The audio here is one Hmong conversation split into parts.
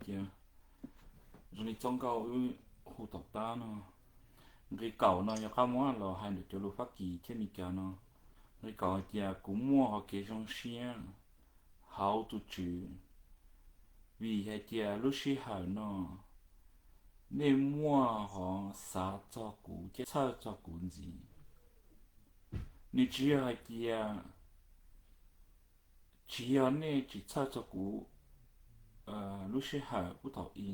Tias zoo li txoj nkauj wb hu tom qab no, nqe kaum no yog qab muab los hais ntawm cov lus Fab Kis thiab Meskas no. Nqe kaum hais tias kuv muaj hauv kev zoo siab hauv tus Tswv, vim hais tias lub sij hawm no nej muaj hov xav txog kuv thiab txhawj txog kuv ntxiv. Nws tsis yog hais tias tsis yog nej tsis txhawj txog kuv lub sij hawm puag thaum i,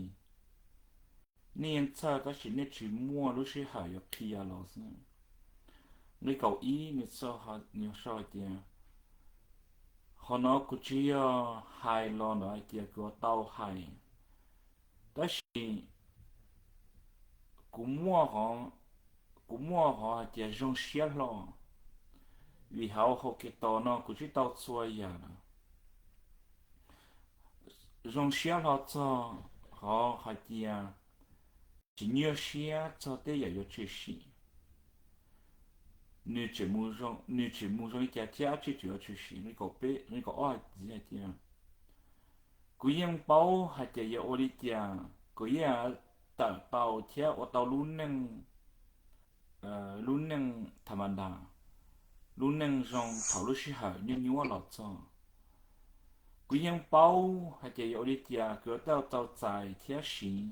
nej yeej txhawj tab sis nej tsis muaj lub sij hawm yuav qhia los xwb. Nqe kaum ib nws sau hais tias, qhov no kuv tsis yog hais los ntawd hais tias kuv yuav tau hais, tab sis kuv muaj, kuv muaj hov hais tias zoo siab hlo, vim hauv hauv Khetos no kuv tsis tau txhua yam lawm. Zoo siab hlo txog hov hais tias tsis nyuaj siab txog tej yam yuav tshwm sim, nws tseem mus zoo li cas thiab dab tsi tseem yuav tshwm sim. Nqe kaum ob hais tias, kuv yeej paub hais tias yog ua li cas kuv yeej tawm tau thiab ua tau lub neej, lub neej tha ma ntas, lub neej zoo thaum lub sij hawm nyuaj nyuaj los txog. Kuv yeej paub hais tias yog ua li cas kuv yuav tau txais thiab siv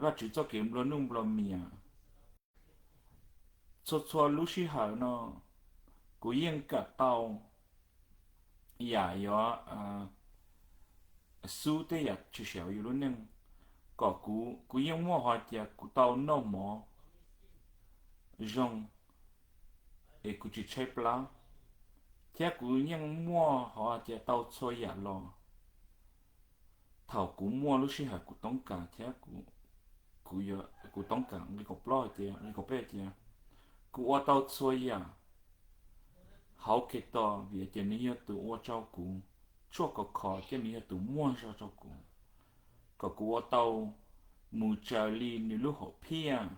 Vajtswv txoj kev nplua nuj nplua mias. Txhua txhua lub sij hawm no kuv yeej kawm tau yam yuav xub tej yam tshwm sim hauv yus lub neej, kom kuv, kuv yeej muaj hov tias kuv tau noj mov zoo es kuv tsis tshaib plab, thiab kuv yeej muaj hov tias tau txhua yam los thaum kuv muaj lub sij hawm kuv toob kas thiab kuv toob kas. Nqe kaum plaub hais tias, nqe kaum peb hais tias, kuv ua tau txhua yam hauv Khetos vim tias nws yog tus ua rau kuv tshuaj khov kho thiab nws yog tus muaj zog rau kuv, kom kuv ua tau mus raws li nws lub hom phiaj.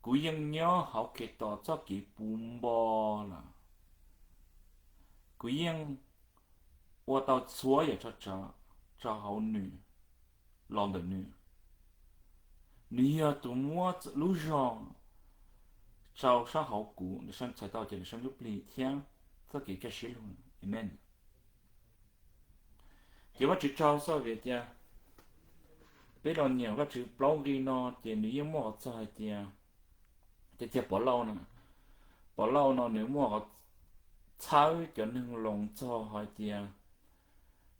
Kuv yeej nyob hauv Khetos txoj kev puv npo lawm. Kuv yeej ua tau txhua yam rau hauv nws, los ntawm nws. Nws yog tus muab lub zog rau sab hauv kuv, txhais tau ces lawv sab ntsuj plig thiab txoj kev kaj siab lug. Amen. Ces Vajtswv tsaug xwb vim tias peb los nyeem Vajtswv plaub nqe no ces nws yeej muaj qhov txog hais tias, tiag tiag Pov Lauj na, Pov Lauj no nws muaj qhov txhawb cov neeg Loos txog hais tias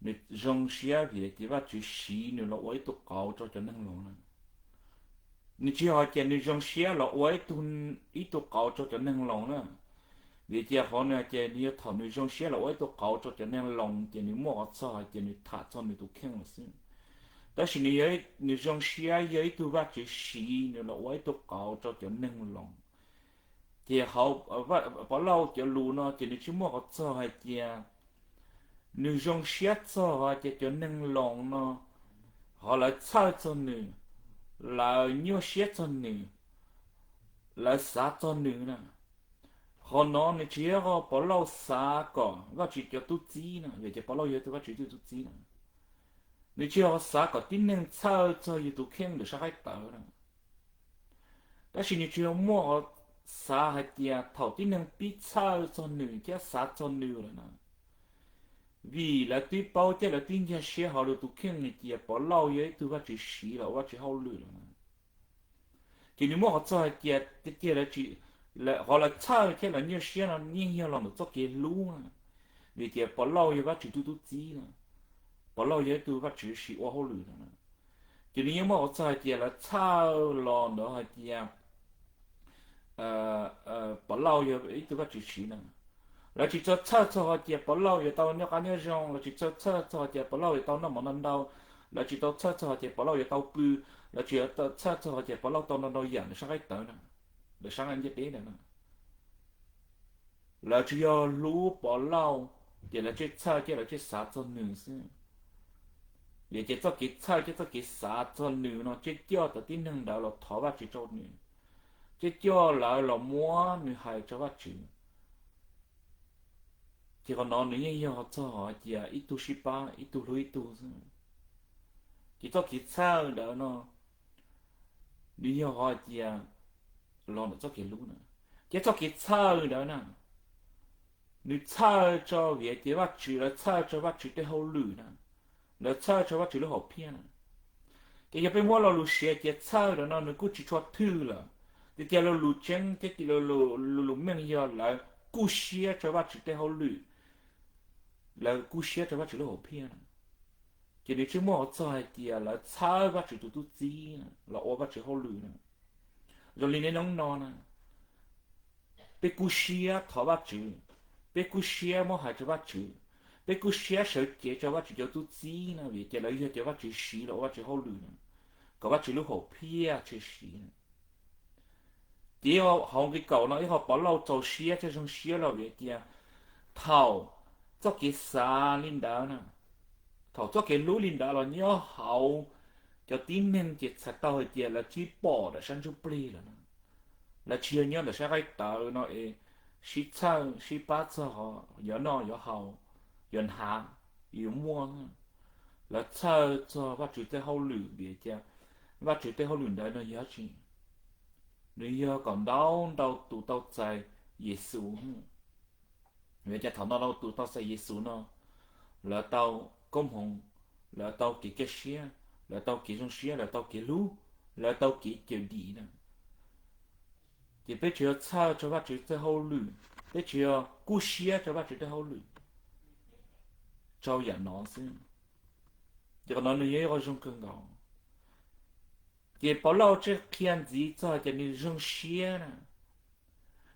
nws zoo siab vim tias Vajtswv siv nws los ua ib tug qauv rau cov neeg Loos na. Nws tsis yog hais tias nws zoo siab los ua ib tug, ib tug qauv rau cov neeg Loos na, vim tias qhov nws hais tias nws yog thaum nws zoo siab los ua ib tug qauv rau cov neeg Loos ces nws muaj qhov txog hais tias nws tham txog nws tus kheej lawm xwb. Tab sis nws, nws zoo siab yog ib tug Vajtswv siv nws los ua ib tug qauv rau cov neeg Loos. Ces hauv Pov Lauj cov lus no ces nws tsis muaj qhov txog hais tias nws zoo siab txog hais tias cov neeg Loos no, hos lawv txhawj txog nws, lawv nyuaj siab txog nws, lawv xav txog nws na. Qhov no nws tsis yog Pov Lauj xav kom Vajtswv cov tub txib na, vim tias Pov Lauj yog tus Vajtswv tus tub txib na. Nws tsis yog xav kom tib neeg txhawj txog yus tus kheej ntawm sab qaib tawv na. Tab sis nws tsis yog muaj qhov xav hais tias thaum tib neeg pib txhawj txog nws thiab xav txog nws lawm na, vim lawv twb paub thiab lawv twb nkag siab hauv lawv tus kheej hais tias Pov Lauj yog ib tug Vajtswv siv los ua Vajtswv hauj lwm lawm na. Ces nws muaj qhov txog hais tias tiag tiag, qhov lawv txhawj thiab lawv nyuaj siab no yeej yog los ntawm txoj kev hlub na, vim tias Pov Lauj yog Vajtswv tus tub txib na, Pov Lauj yog ib tug Vajtswv siv ua hauj lwm na. Ces nws yeej muaj qhov txog hais tias lawv txhawj los ntawd hais tias Pov Lauj yog ib tug Vajtswv siv na. Lawv tsis txhawj txog hais tias Pov Lauj yuav tau noj qab nyob zoo, lawv tsis txhawj txog hais tias Pov Lauj yuav tau noj mov ntau ntau, lawv tsis tau txhawj txog hais tias Pov Lauj yuav tau pw, lawv tsis txhawj txog hais tias Pov Lauj tau ntau ntau yam ntawm sab qaib tawv na, ntawm sab ntiaj teb ntawd na. Lawv tsis yog hlub Pov Lauj, ces lawv tseem txhawj thiab lawv tseem xav txog nws xwb. Vim tias txoj kev txhawj thiab txoj kev xav txog nws no tseem coj tau tib neeg ntawd los thov Vajtswv rau nws, tseem coj lawv los muab nws hais rau Vajtswv. Ces qhov no nws yeej yog txog hais tias ib tug sib pab, ib tug hlub ib tug xwb. Ces txoj kev txhawj ntawd no nws yog hais tias los ntawm txoj kev hlub na. Ces txoj kev txhawj ntawd na, nws txhawj tso vim tias Vajtswv, lawv txhawj tso Vajtswv tej hauj lwm na, lawv txhawj tso Vajtswv lub hom phiaj na. Ces yog peb muab lo lus siv tias txhawj ntawd no nws kuj tsis tshua thwj lawm. Tiag tiag lo lus tseeb thiab lo lus meej yog lawv kuj siab tso Vajtswv tej hauj lwm, lawv kuj siab tso Vajtswv lub hom phiaj na. Ces nws tsis muaj qhov txog hais tias lawv txhawj Vajtswv tus tub txib los ua Vajtswv hauj lwm na. Zoo li niaj hnub no na, peb kuj siab thov Vajtswv, peb kuj siab muab hais rau Vajtswv, peb kuj siab sawv cev rau Vajtswv cov tub txib no vim tias lawv yog cov Vajtswv siv los ua Vajtswv hauj lwm na, kom Vajtswv lub hom phiaj tshwm sim na. Ces hauv nqe kaum no ib qho Pov Lauj txaus siab thiab zoo siab los vim tias thaum txoj kev xav li ntawd na, thaum txoj kev hlub li ntawd los nyob hauv cov tib neeg ces txhais tau hais tias lawv twb pom daim sab ntsuj plig lawm na. Lawv tsis yog nyob ntawm sab qaib tawv no es sib txhawj sib pab txog yuav noj yuav haus, yuav hnav, yuav muaj. Lawv txhawj txog Vajtswv tej hauj lwm vim tias Vajtswv tej hauj lwm ntawd no yog tsi? Nws yog kom ntau ntau tus tau txais Yexus. Vim tias thaum ntau ntau tus tau txais Yexus no, lawv tau koob hmoov, lawv tau kev kaj siab, lawv tau kev zoo siab, lawv tau kev hlub, lawv tau kev cawm dim na. Ces peb tsuas yog txhawj tso Vajtswv tej hauj lwm, peb tsuas yog kub siab tso Vajtswv tej hauj lwm rau yam no xwb. Ces qhov no nws yog ib qho zoo kawg nkaus. Ces Pov Lauj tseem qhia ntxiv txog hais tias nws zoo siab na,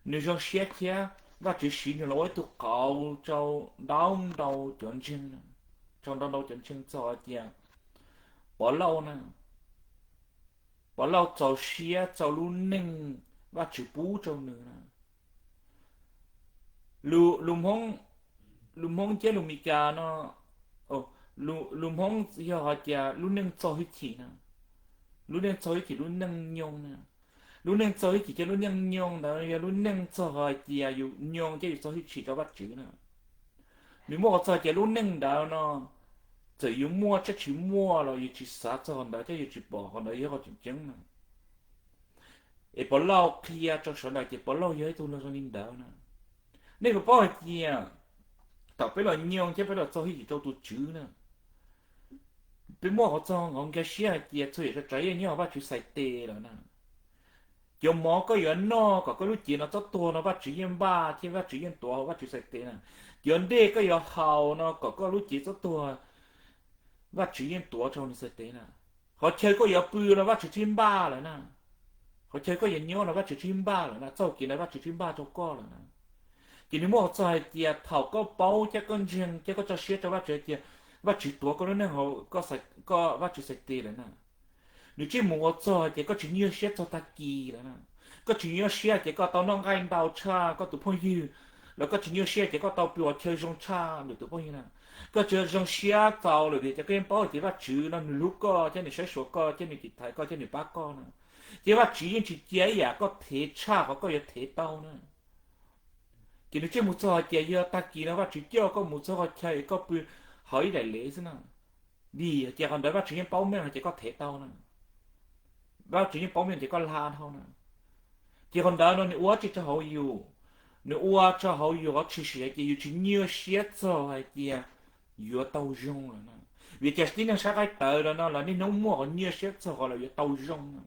nws zoo siab thiab Vajtswv siv nws los ua ib tug qauv rau ntau ntau cov ntseeg, rau ntau ntau cov ntseeg txog hais tias Pov Lauj na, Pov Lauj txaus siab txog lub neej Vajtswv pub rau nws na. Lus Hmoob, lus Hmoob thiab lus Meskas no, lus Hmoob yog hais tias lub neej txo hwj chim na, lub neej txo hwj chim lub neej nyoo na. Lub neej txo hwj chim thiab lub neej nyoo ntawd yog lub neej txog hais tias yus nyoo thiab yus txo hwj chim rau Vajtswv na. Nws muaj qhov txog hais tias lub neej ntawd no, txawm yus muaj thiab tsis muaj los yus tsis xav txog qhov ntawd thiab yus tsis pom qhov ntawd yog qhov tseem ceeb na. Es Pov Lauj qhia rau sawv daws tias Pov Lauj yog ib tug neeg zoo li ntawd na. Nej puas paub hais tias thaum peb los nyoo thiab peb los txo hwj chim rau tus Tswv na, peb muaj qhov txog hauv nkag siab hais tias txhua yam tsav tsav yeej nyob hauv Vajtswv xais tes lawm na. Cov mov koj yuav noj kom koj lub cev no txhob tuag no Vajtswv yeej npaj thiab Vajtswv yeej tuav hauv Vajtswv xais tes na. Cov dej koj yuav haus no kom koj lub cev txhob tuag, Vajtswv yeej tuav rau nws xais tes na. Qhov chaw koj yuav pw no Vajtswv twb npaj lawm na. Qhov chaw koj yuav nyob no Vajtswv twb npaj lawm na, txoj kev ntawd Vajtswv twb npaj rau koj lawm na. Ces nws muaj qhov txog hais tias thaum koj paub thiab koj ntseeg thiab koj tso siab rau Vajtswv hais tias Vajtswv tuav koj lub neej hauv Vajtswv xais tes lawm na. Nws tsis mus qhov txog hais tias koj tsis nyuaj siab txog tag kis lawm na. Koj tsis nyuaj siab hais tias koj tau noj nqaij ntau tshaj koj tus phooj ywg, los koj tsis nyuaj siab hais tias koj tau pw hauv chaw zoo tshaj lwm tus phooj ywg na. Koj tsuas zoo siab txaus lawm vim tias koj yeej paub hais tias Vajtswv no nws hlub koj thiab nws saib xyuas koj thiab nws tiv thaiv koj thiab nws pab koj na. Ces Vajtswv yeej tsis cia ib yam koj thev tshaj qhov koj yuav thev tau na. Ces nws tsis mus txog hais tias yog tag kis no Vajtswv coj koj mus txog qhov chaw koj pw hauv ib daim lev xwb na. Vim hais tias qhov ntawd Vajtswv yeej paub meej hais tias koj thev tau na. Vajtswv yeej paub meej tias koj hla dhau na. Ces qhov ntawd no nws ua tsis rau hauv yus, nws ua rau hauv yus qhov tshwm sim hais tias yus tsis nyuaj siab txog hais tias yuav tau zoo lawm na. Vim tias tib neeg sab qaib tawv no lawv niaj hnub muaj qhov nyuaj siab txog qhov lawv yuav tau zoo na.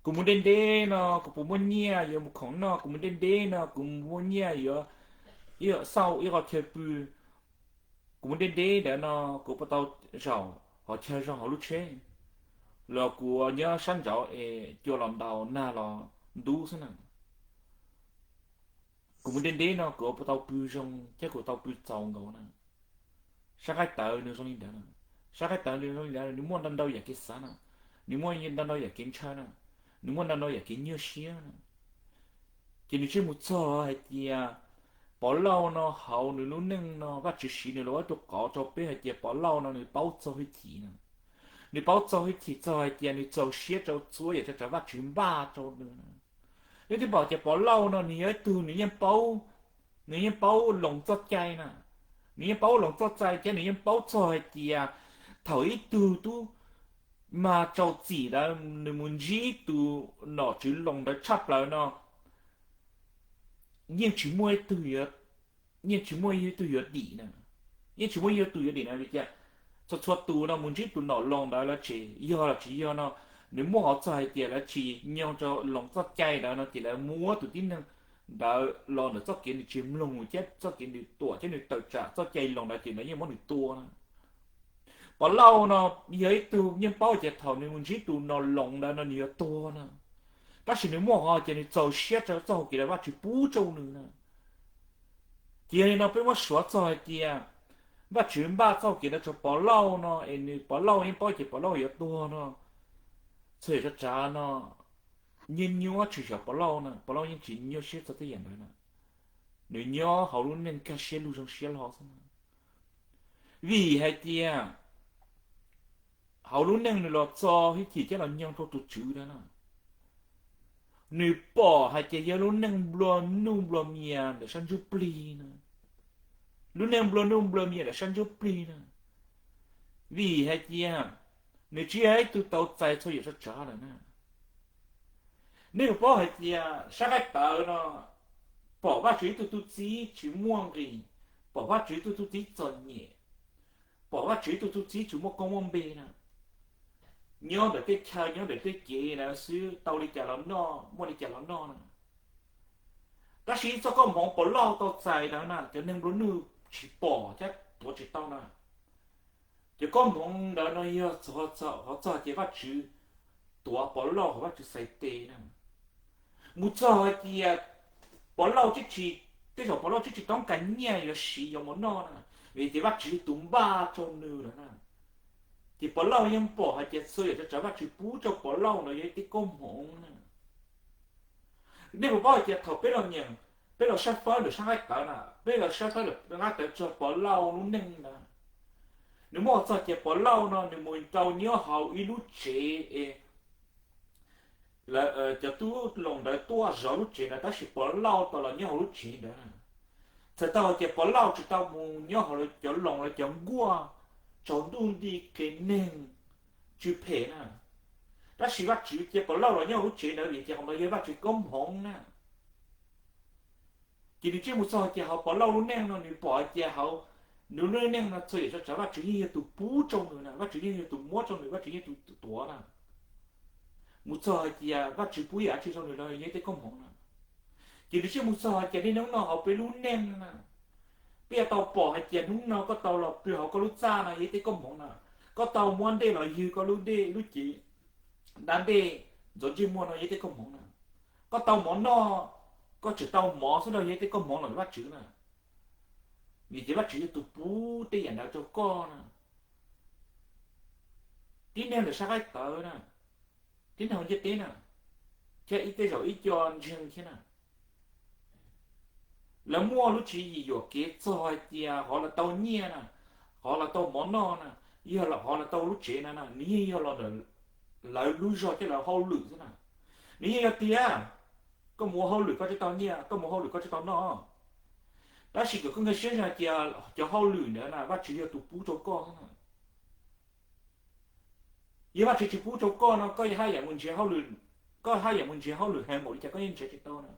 Kuv mus deb deb no kuv puas muaj nyiaj yuav mus khoom noj, kuv mus deb deb no kuv muaj nyiaj yuav ib xauj ib qho chaw pw, kuv mus deb deb ntawd no kuv puas tau zaum qhov chaw zoo hauv lub tsheb, los kuv nyob sab nraud es cua los ntaus nag los ntub xwb na. Kuv mus deb deb no kuv puas tau pw zoo thiab kuv tau pw txaus nkaus na. Sab qaib tawv nws zoo li ntawd na. Sab qaib tawv nws zoo li ntawd, nws muaj ntau ntau yam kev xav na, nws muaj ntau ntau yam kev ntshaw na, nws muaj ntau ntau yam kev nyuaj siab na. Ces nws tsis mus txog hais tias Pov Lauj no hauv nws lub neej no Vajtswv siv nws los ua ib tug qauv rau peb hais tias Pov Lauj no nws paub txo hwj chim na. Nws paub txo hwj chim txog hais tias nws txaus siab rau txhua yam tsav tsav Vajtswv npaj rau nws na. Nej twb pom tias Pov Lauj no nws yog ib tug nws yeej paub Nws yeej paub Loos txoj cai na. Nws yeej paub Loos txoj cai thiab nws yeej paub txog hais tias thaum ib tug tub mag rau txim ntawd nws mus ntsib tus nom tswv Loos ntawd tshaj plaws no, yeej tsis muaj ib tug, yeej tsis muaj ib tug yuav dim na. Yeej tsis muaj ib tug yuav dim na vim tias txhua txhua tus no mus ntsib tus nom Loos ntawd lawv tsis yog los tsis yog no, nws muaj qhov txog hais tias lawv tsis nyoog rau Loos txoj cai ntawd no ces lawv muab tus tib neeg ntawd los ntawm txoj kev nws tsis mloog thiab txoj kev nws tuam thiab nws tawm tsam txoj cai Loos ntawd ces lawv yeej muab nws tua na. Pov Lauj no yog ib tug yeej paub tias thaum nws mus ntsib tus nom Loos ntawd no nws yuav tuag na, tab sis nws muaj qhov tias nws txaus siab rau txoj hau kev ntawd Vajtswv pub rau nws na. Ces yog li no peb muab suav txog hais tias Vajtswv npaj txoj hau kev ntawd rau Pov Lauj no es nws Pov Lauj yeej paub tias Pov Lauj yuav tuag no, txhua yam tsav tsav no nyiaj nyuab tshwm sim Pov Lauj na, Pov Lauj yeej tsis nyuaj siab txog tej yam ntawd na. Nws nyob hauv lub neej kaj siab lug zoo siab hlo xwb na. Vim hais tias hauv lub neej nws los txo hwj chim thiab los nyoog rau tus Tswv ntawd na, nws pom hais tias yog lub neej nplua nuj nplua mias ntawm sab ntsuj plig na, lub neej nplua nuj nplua mias ntawm sab ntsuj plig na, vim hais tias nws tsis yog ib tug tau txais txhua yam tsav tsav lawm na. Nej puas paub hais tias sab qaib tawv no pom Vajtswv ib tug tub txib tsis muaj nqis, pom Vajtswv ib tug tub txib txom nyem, pom Vajtswv ib tug tub txib tsis muaj koob muaj npe na, nyob ntawm tej chaw nyob ntawm tej kev na xwb, tau li cas los noj, muaj li cas los noj na. Tab sis ib txoj koob hmoov Pov Lauj tau txais ntawd na cov neeg nplua nuj tsis pom thiab tuav tsis tau na. Cov koob hmoov ntawd no yog qhov txog tias Vajtswv tuav Pov Lauj hauv Vajtswv xaiv tes na. Mus txog hais tias Pov Lauj tsis, tej zaum Pov Lauj tsis tsis toob kas nyiaj yuav siv yuav mov noj na, vim tias Vajtswv yog tus npaj rau nws lawm na. Ces Pov Lauj yeej pom hais tias txhua yam tsav tsav Vajtswv pub rau Pov Lauj no yog ib tej koob hmoov na. Nej puas paub hais tias thaum peb los nyeem, peb los saib fawb ntawm sab nqaij tawv na, peb los saib fawb ntawm nqaij tawv txog Pov Lauj lub neej ntawd, nws muaj txog tias Pov Lauj no nws mus tau nyob hauv ib lub tsev es cov tub Loos ntawd tuaj zov lub tsev ntawd tab sis Pov Lauj tau los nyob hauv lub tsev ntawd na. Txhais tau hais tias Pov Lauj tsis tau mus nyob hauv cov Loos los cov nkuaj tsaus ntuj nti qias neeg tsw phem na, tab sis Vajtswv cia Pov Lauj los nyob hauv lub tsev ntawd vim tias qhov ntawd yog Vajtswv koob hmoov na. Ces nws tsis mus txog hais tias hauv Pov Lauj lub neej no nws pom hais tias hauv nws lub neej no txhua yam tsav tsav Vajtswv yeej yog tus pub rau nws na, Vajtswv yeej yog tus muab rau nws, Vajtswv yeej yog tus tuav na. Mus txog hais tias Vajtswv pub yam dab tsi rau nws los yog ib tej koob hmoov na. Ces nws tsis mus txog hais tias niaj hnub no hauv peb lub neej na, peb yuav tau pom hais tias hnub no koj tau los pw hauv koj lub txaj no yog ib tej koob hmoov na, koj tau muab dej los ywg koj lub dej lub cev, da dej ntxuav ntsej muag no yog ib tej koob hmoov na, koj tau mov noj, koj tseem tau mov xwb no yog ib tej koob hmoov los ntawm Vajtswv na. Vim tias Vajtswv yog tus pub tej yam ntawd rau koj na. Tib neeg ntawm sab qaib tawv na, tib neeg hauv ntiaj teb na, thiab ib tej zaum ib co ntseeg thiab na, lawv muaj lub tswv yim yuam kev txog hais tias qhov lawv tau nyiaj na, qhov lawv tau mov noj na, yog qhov lawv tau lub tsev na na, nws yeej yog los ntawm lawv lub zog thiab lawv hauj lwm xwb na. Nws yeej yog tias koj mus ua hauj lwm koj thiaj tau nyiaj, koj mus hauj lwm koj thiaj tau noj. Tab sis kom koj nkag siab hais tias cov hauj lwm ntawd na Vajtswv yog tus pub rau koj xwb na. Yog Vajtswv tsis pub rau koj no koj haj yam mus nrhiav hauj lwm, koj haj yam mus nrhiav hauj lwm heev npaum li cas koj yeej nrhiav tsis tau na.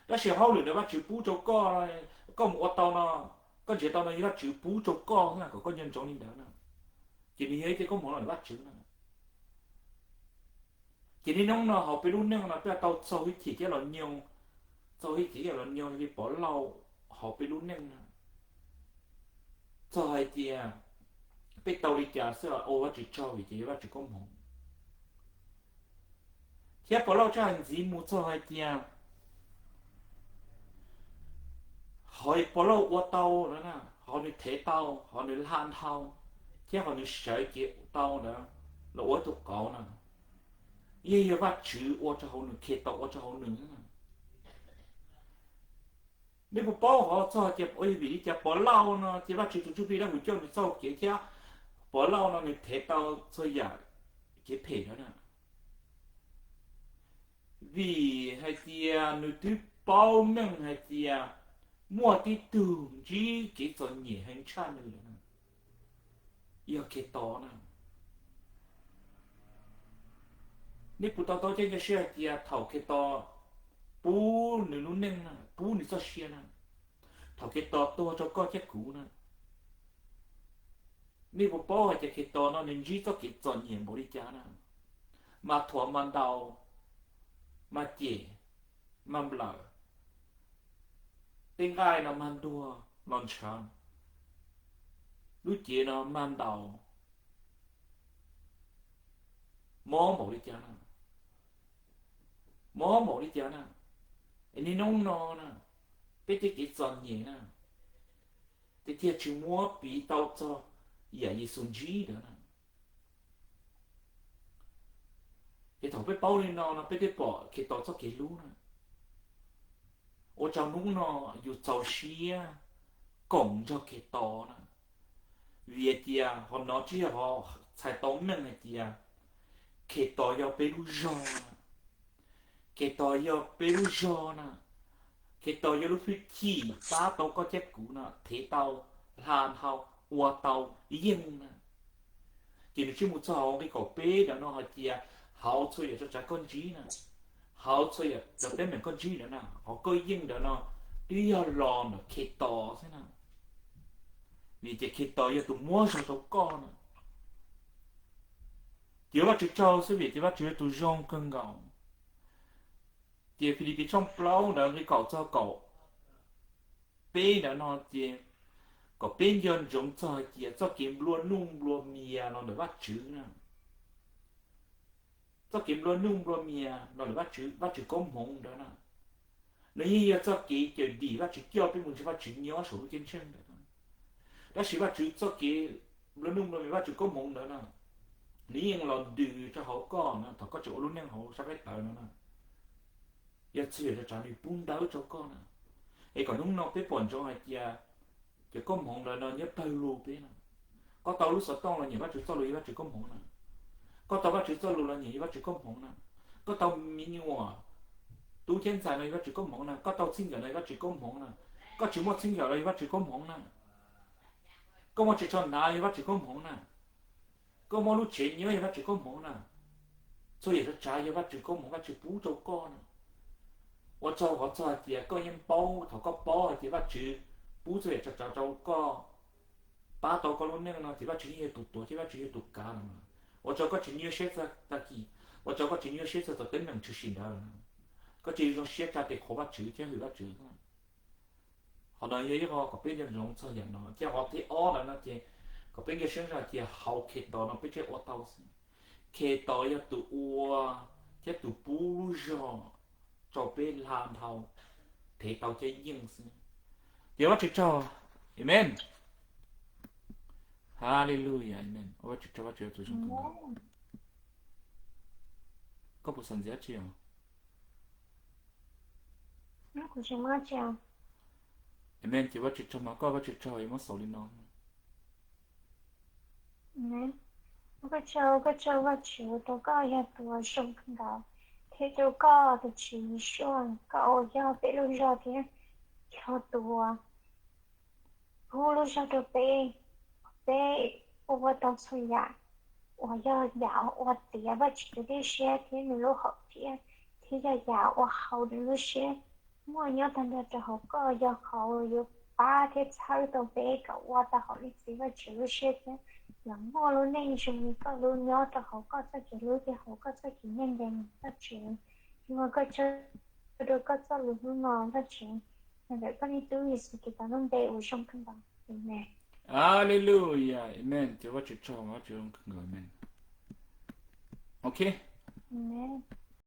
Tab sis hauj lwm ntawd Vajtswv pub rau koj, koj mus ua tau no, koj nrhiav tau no yog Vajtswv pub rau koj xwb na, kom koj nco ntsoov li ntawd na. Ces nws yog ib tej koob hmoov los ntawm Vajtswv na. Ces niaj hnub no hauv peb lub neej no peb tau txo hwj chim thiab los nyoog, txo hwj chim thiab los nyoog li Pov Lauj hauv peb lub neej no, txog hais tias peb tau li cas xwb los ua Vajtswv tsaug vim ces yog Vajtswv koob hmoov. Thiab Pov Lauj txoj hais ntxiv mus txog hais tias qhov Pov Lauj ua tau na, qhov nws thev tau, qhov nws hla dhau, thiab qhov nws sawv cev tau ntawd los ua ib tug qauv na, yeej yog Vajtswv ua rau hauv nws, khe tau ua rau hauv nws. Nej puas paub qhov txog tias ua vim li cas Pov Lauj no ces Vajtswv tus Ntsuj Plig Dawb Huv coj nws txoj kev thiab Pov Lauj no nws thev tau txhua yam kev phem ntawd na? Vim hais tias nws twb paub meej hais tias Muaj tib tug ntsib kev txom nyem heev tshaj nws lawm na, yog Khetos na. Nej puas to taub thiab nco siab hais tias thaum Khetos pub nws lub neej na, pub nws txoj sia na, thaum Khetos tuag rau koj thiab kuv na, nej puas paub hais tias Khetos no nws ntsib txoj kev txom nyem npaum li cas na? Mas thuam, mas ntaus, mas cem, mas nplawm, tej nqaij no mas ntuag los ntshav, lub cev no mas ntaus, mob npaum li cas na, mob npaum li cas na. Es niaj hnub no na, peb tej kev txom nyem na, ces thiaj tsis muab piv tau txog yam Yexus ntsib ntawd na. Ces thaum peb paub li no no peb thiaj pom Khetos txoj kev hlub na. Ua rau hnub no yus txaus siab koom nrog Khetos na, vim hais tias ho nov tsib yog ho txhais tau meej hais tias Khetos yog peb lub zog na. Khetos yog peb lub zog na. Khetos yog lub hwj chim pab tau koj thiab kuv no, thev tau, hla dhau, ua tau, yeej na. Ces nws tsis mus txog hauv nqe kaum peb ntawm no hais tias hauv txhua yam tsav tsav koj ntsib na, hauv txhua yam cov teeb meem koj ntsib ntawd na, hauv koj yeej ntawd no, twb yog los ntawm Khetos xwb na. Vim tias Khetos yog tus muab zog rau koj na. Ces Vajtswv tsaug xwb vim tias Vajtswv yog tus zoo kawg nkaus. Ces Filipis tshooj plaub ntawd nqe kaum txog kaum peb ntawd no ces kom peb nco ntsoov txog hais tias txoj kev nplua nuj nplua mias los ntawm Vajtswv na. Txoj kev nplua nuj nplua mias los ntawm Vajtswv, Vajtswv koob hmoov ntawd na, nws yeej yog txoj kev cawm dim Vajtswv coj peb mus nrog Vajtswv nyob saum lub ceeb tsheej ntawd. Tab sis Vajtswv txoj kev nplua nuj nplua mias, Vajtswv koob hmoov ntawd na, nws yeej los ntws rau hauv koj na thaum koj tseem ua lub neej hauv sab qaib tawv no na. Yog txhua yam tsav tsav nws pub ntawv rau koj na. Es kom hnub no peb pom ntsoov hais tias cov koob hmoov ntawd no nyob pawg lug peb na. Koj tau lub xov tooj los nyiam Vajtswv txoj lus yog Vajtswv koob hmoov na. Koj tau Vajtswv txoj lus los nyiam yog Vajtswv koob hmoov na. Koj tau me nyuam tub thiab ntxhais no yog Vajtswv koob hmoov na. Koj tau txij nkawm no yog Vajtswv koob hmoov na. Koj tsis muaj txij nkawm los yog Vajtswv koob hmoov na. Koj muaj tsis tshua hnav yog Vajtswv koob hmoov na. Koj muaj lub tsev nyob yog Vajtswv koob hmoov na. Txhua yam tsav tsav yog Vajtswv koob hmoov Vajtswv pub rau koj na. Ua tsaug qhov txog hais tias koj yeej paub, thaum koj paub hais tias Vajtswv pub txhua yam tsav tsav rau koj, pab tau koj lub neej no ces Vajtswv yeej yog tus tuav thiab Vajtswv yog tus kav no. Ua tsaug koj tsis nyuaj siab txog tag kis, ua tsaug koj tsis nyuaj siab txog txog teeb meem tshwm sim ntawd. Koj cia li zoo siab tsa tes qhuas Vajtswv thiab hwm Vajtswv. Qhov no yog ib qho kom peb nco ntsoov txog yam no. Thiab qhov thib ob ntawd no ces kom peb nco siab zog tias hauv Khetos no peb thiaj ua tau xwb. Khetos yog tus ua thiab tus pub lub zog rau peb hla dhau, thev tau thiab yeej xwb. Ces Vajtswv tsaug. Amen. Hallelujah, amen. Ua Vajtswv tsaug, Vajtswv yog tus zoo kawg nkaus. Koj puas xav ntxiv dab tsi os? Amen, ces Vajtswv tsaug mas, koj Vajtswv tsaug es muab xaus li no. Ua koj tsaug, ua koj tsaug Vajtswv rau koj yog tus uas zoo kawg nkaus, thiab rau koj tus Tswv Yexus, koj uas yog peb lub zog thiab yog tus uas pub lub zog rau peb, peb ua tau txhua yam uas yog yam ua tiav Vajtswv lub siab thiab nws lub hom phiaj, thiab yog yam ua haum nws lub siab. Muaj nyob tag nrho rau hauv koj, yog qhov uas yuav pab thiab txhawb tau peb kom ua tau hauv li txiv Vajtswv lub siab thiab los muaj lub neej zoo li koj lub nyob rau hauv koj txoj kev hlub thiab hauv koj txoj kev ncaj ncees Vajtswv. Yuav ua koj tsaug rau koj txoj lus hlub no Vajtswv, ntawm koj niag tub Yexus Khetos lub npe uas zoo kawg nkaus. Amen. Hallelujah, amen. Ces Vajtswv tsaug, Vajtswv zoo kawg nkaus, amen. Ok. Amen.